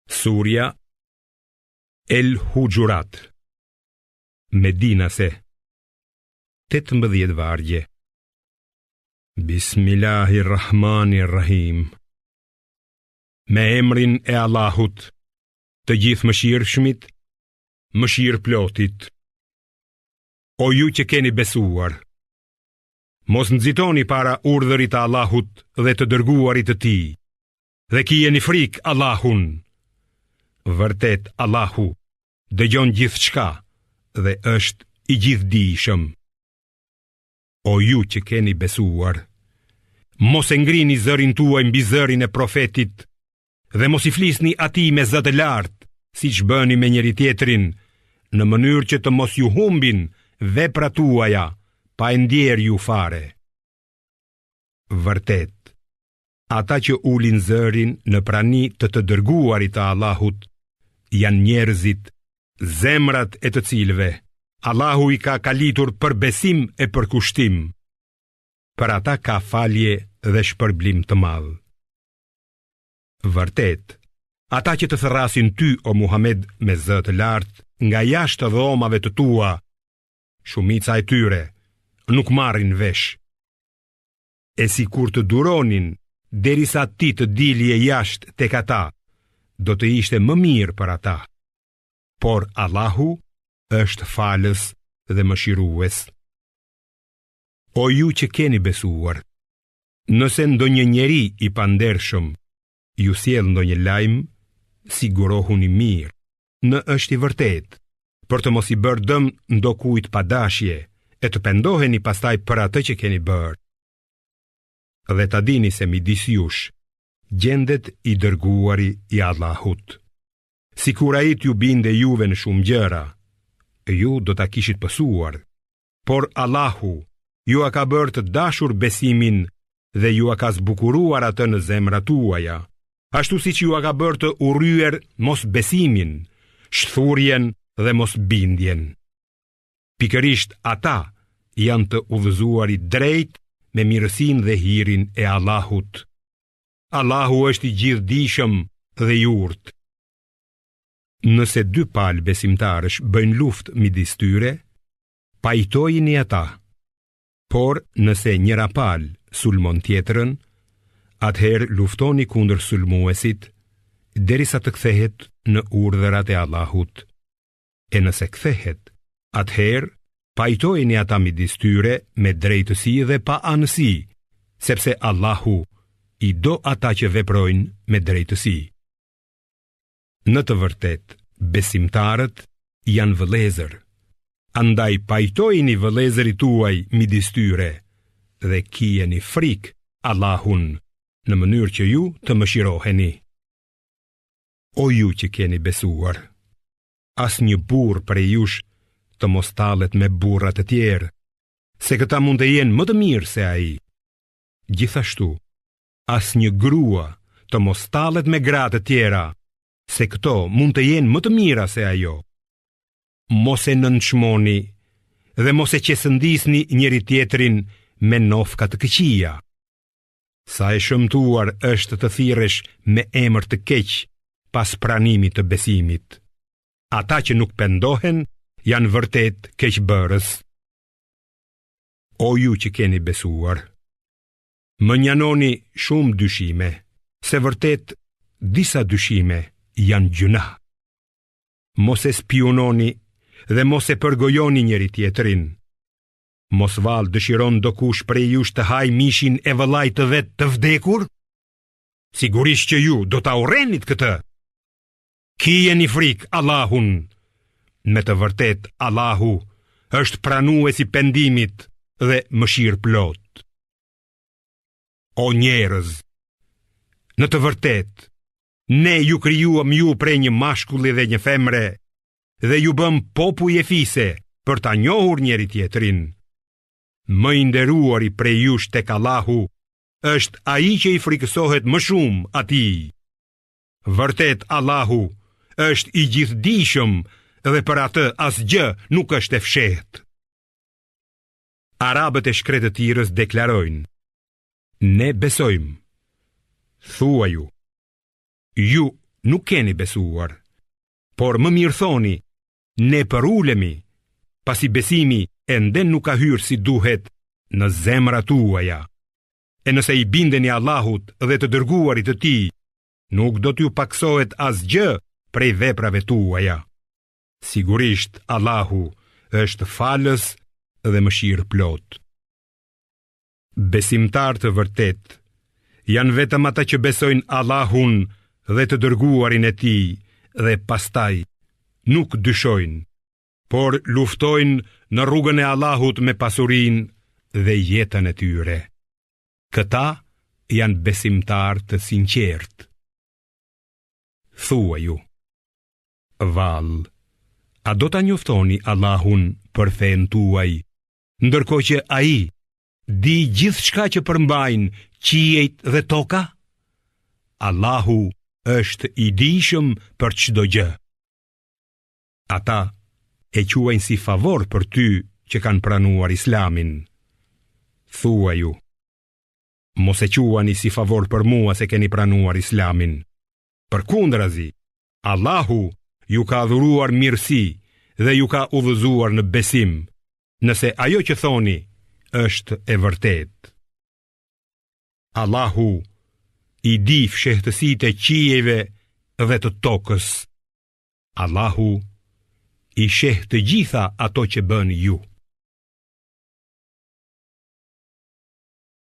Surja El Huxhurat Medinase 18 vargje Bismillahirrahmanirrahim Me emrin e Allahut Të Gjithëmëshirshmit Mëshirëplotit O ju që keni besuar Mos nxitoni para urdhërit të Allahut dhe të dërguarit të tij dhe kijeni frikë Allahun. Vërtet Allahu dëgjon gjithçka dhe është i gjithëdijshëm. O ju që keni besuar, mos e ngrini zërin tuaj mbi zërin e profetit dhe mos i flisni atij me zë të lartë, siç bëni me njëri-tjetrin, në mënyrë që të mos ju humbin veprat tuaja pa e ndjerë ju fare. Vërtet, ata që ulin zërin në prani të të dërguarit të Allahut janë njerëzit, zemrat e të cilëve Allahu i ka kalitur për besim e përkushtim. Për ata ka falje dhe shpërblim të madh. Vërtet, ata që të thërrasin ty o Muhamed me zë të lartë nga jashtë dhomave të tua, shumica e tyre nuk marrin vesh. E sikur të duronin derisa ti të dilje jashtë tek ata, do të ishte më mirë për ata. Por Allahu është falës dhe mëshirues. O ju që keni besuar, nëse ndonjë njeri i pandershëm ju sjell ndonjë lajm, sigurohuni mirë, në është i vërtetë, për të mos i bërë dëm ndokujt pa dashje, e të pendoheni pastaj për atë që keni bërë. Dhe ta dini se midis jush, gjendet i dërguari i Allahut. Sikur ai t'ju bindte juve në shumë gjëra, ju do ta kishit pësuar, por Allahu jua ka bërë të dashur besimin dhe jua ka zbukuruar atë në zemrat tuaja, ashtu siç jua ka bërë të urryer mosbesimin, shthurjen dhe mosbindjen. Pikërisht ata janë të udhëzuarit drejt me mirësinë dhe hirin e Allahut. Allahu është i gjithëdijshëm dhe i urtë. Nëse dy palë besimtarësh bëjnë luftë midis tyre, pajtojini ata. Por nëse njëra palë sulmon tjetrën, atëherë luftoni kundër sulmuesit derisa të kthehet në urdhërat e Allahut. E nëse kthehet, atëherë pajtojini ata midis tyre me drejtësi dhe pa anësi, sepse Allahu i do ata që veprojnë me drejtësi. Në të vërtetë, besimtarët janë vëllezër. Andaj pajtojini vëllezërit tuaj midis tyre dhe kijeni frikë Allahun në mënyrë që ju të mëshiroheni. O ju që keni besuar, asnjë burrë prej jush të mos tallet me burra të tjerë, se këta mund të jenë më të mirë se ai. Gjithashtu, asnjë grua të mos tallet me gra të tjera, se këto mund të jenë më të mira se ajo. Mos e nënçmoni dhe mos e qesëndisni njëri-tjetrin me nofka të këqija. Sa e shëmtuar është të thirresh me emër të keq pas pranimit të besimit. Ata që nuk pendohen janë vërtet keqbërës. O ju që keni besuar, Mënjanoni shumë dyshime, se vërtet disa dyshime janë gjynah. Mos e spiunoni dhe mos e përgojoni njëri-tjetrin. Mos vallë dëshiron ndokush prej jush të hajë mishin e vëllait të vet të vdekur? Sigurisht që ju do ta urrenit këtë. Kijeni frikë Allahun. Me të vërtetë Allahu është pranues i pendimit dhe mëshirëplotë. O njerëz, në të vërtetë, ne ju krijuam ju prej një mashkulli dhe një femre dhe ju bëmë popuj e fise për ta njohur njëri-tjetrin. Më i nderuari prej jush tek Allahu është ai që i frikësohet më shumë atij. Vërtet Allahu është i gjithëdijshëm dhe për atë asgjë nuk është e fshehtë. Arabët e shkretëtirës deklarojnë: Ne besojmë. Thuaju, ju nuk keni besuar. Por më mirë thoni, ne përulemi, pasi besimi ende nuk ka hyrë si duhet në zemrat tuaja. E nëse i bindeni Allahut dhe të dërguarit të tij, nuk do t'ju pakësohet asgjë prej veprave tuaja. Sigurisht Allahu është falës dhe mëshirëplotë. Besimtarë të vërtetë janë vetëm ata që besojnë Allahun dhe të dërguarin e tij dhe pastaj nuk dyshojnë, por luftojnë në rrugën e Allahut me pasurinë dhe jetën e tyre. Këta janë besimtarë të sinqertë. Thuaju, vallë, a do ta njoftoni Allahun për fenë tuaj, ndërkohë që ai di gjithçka që përmbajnë qiejt dhe toka? Allahu është i dijshëm për çdo gjë. Ata e quajnë si favor për ty që kanë pranuar islamin. Thuaju, mos e quani si favor për mua se keni pranuar islamin. Përkundrazi, Allahu ju ka dhuruar mirësi dhe ju ka udhëzuar në besim, nëse ajo që thoni është e vërtetë. Allahu i di fshehtësitë e qiejve dhe të tokës. Allahu i sheh të gjitha ato që bëni ju.